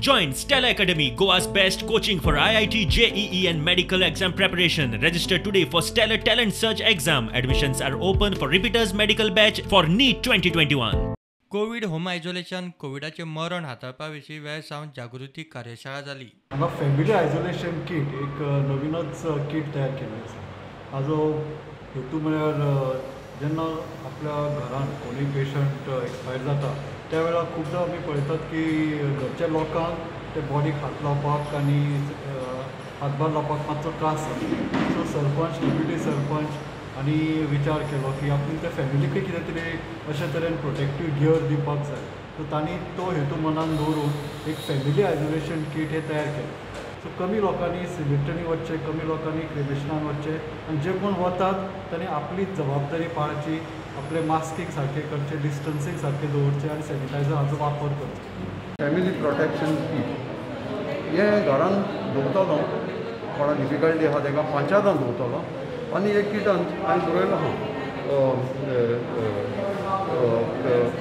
Join Stellar Academy, Goa's best coaching for IIT, JEE and medical exam preparation. Register today for Stellar Talent Search exam. Admissions are open for repeaters medical batch for NEET 2021. Covid home isolation, कोविडाचे मरण हाताळपा विशीं वेळ सावन जागृती कार्यशाळा जाली. हांगा family isolation किट एक नवीनच किट तयार केल्ली आसा. हाजो हेतू म्हळ्यार जेन्ना आपल्या घरान कोणूय पेशंट एक्सपायर जाता त्या वेळार खुबदां आमी पळयतात की घरच्या लोकांक ते बॉडीक हात लावपाक आनी हातभार लावपाक मातसो त्रास जाता. सो सरपंच, डेप्युटी सरपंच आनी विचार केलो की आपण त्या फॅमिलीकूय कितें तरी अशे तरेन प्रोटेक्टीव गियर दिवपाक जाय. सो तांणी तो हेतू मनान दवरून एक फॅमिली आयसोलेशन किट हें तयार केलें. सो कमी लोकांनी सिमेटरींनी वचचें, कमी लोकांनी क्रिमेशनान वचचें आनी जे कोण वतात तांणी आपली जबाबदारी पाळची, आपलें मास्कींग सारकें करचें, डिस्टन्सींग सारकें दवरचें आनी सॅनिटायझर हाचो वापर करचो. फॅमिली प्रोटेक्शन किट हें घरान दवरतलो, कोणा डिफिकल्टी आसा ताका पंचायतान दवरतलो आनी एक किटान हांवें बरयलो आसा,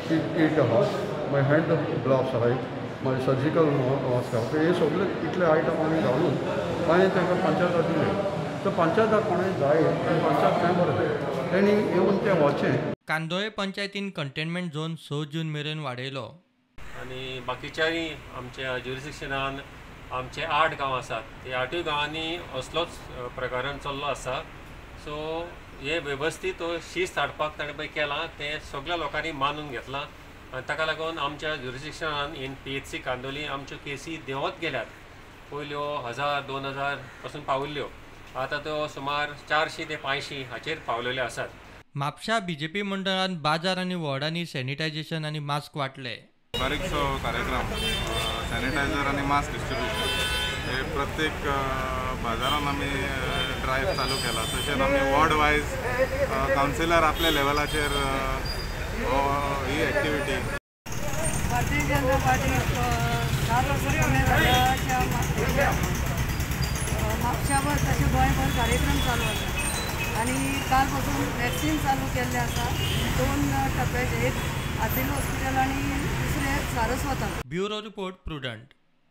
किट आसा, मागीर हँड ग्लव्स आहाय, मागीर सर्जिकल मास्क आहा, हे सगळे इतले आयटम आमी घालून हांवें तांकां पंचायताक दिले. सो पंचायताक कोणूय जाय आनी पंचायत मेंबर तेणी येवन तें वचचें. कांदोळे पंचायतीन कंटेनमेंट झोन 6 जून मेरेन वाडयलो. आनी बाकीच्याय आमच्या ज्युरिस्डिक्शनान आमचे 8 गांव आसात, ते 8ूय गांवांनी असलोच प्रकरण चल्लो आसा. सो हे वेवस्थीत शिस्त हाडपाक ताणें पळय केलां तें सगळ्या लोकांनी मानून घेतलां आनी ताका लागून आमच्या ज्युरिस्डिक्शनान इन PHC Candolim आमच्यो केसी देंवत गेल्यात. पयल्यो 1000 2000 पासून पाविल्ल्यो, आतां त्यो सुमार 400 ते 500 हाचेर पावलेल्यो आसात. म्हापशा बीजेपी मंडळान बाजार आनी वॉर्डांनी सॅनिटायझेशन आनी मास्क वांटले. बारीकसो कार्यक्रम सॅनिटायझर आनी मास्क डिस्ट्रिब्युशन हे प्रत्येक बाजारान आमी ड्रायव्ह चालू केला. तशेंच आमी वॉर्ड वायज कावन्सिलर आपल्या लेवलाचेर ही एक्टिविटी. भारतीय जनता पार्टी 7 वर्सां कमी जाल्या म्हापशाभर तशें गोंयभर कार्यक्रम चालू आसा आनी काल पासून वॅक्सीन चालू केल्लें आसा 2 टप्प्याचे, एक आझिल हॉस्पिटल आनी दुसरें सारस्वतान. Bureau report, Prudent.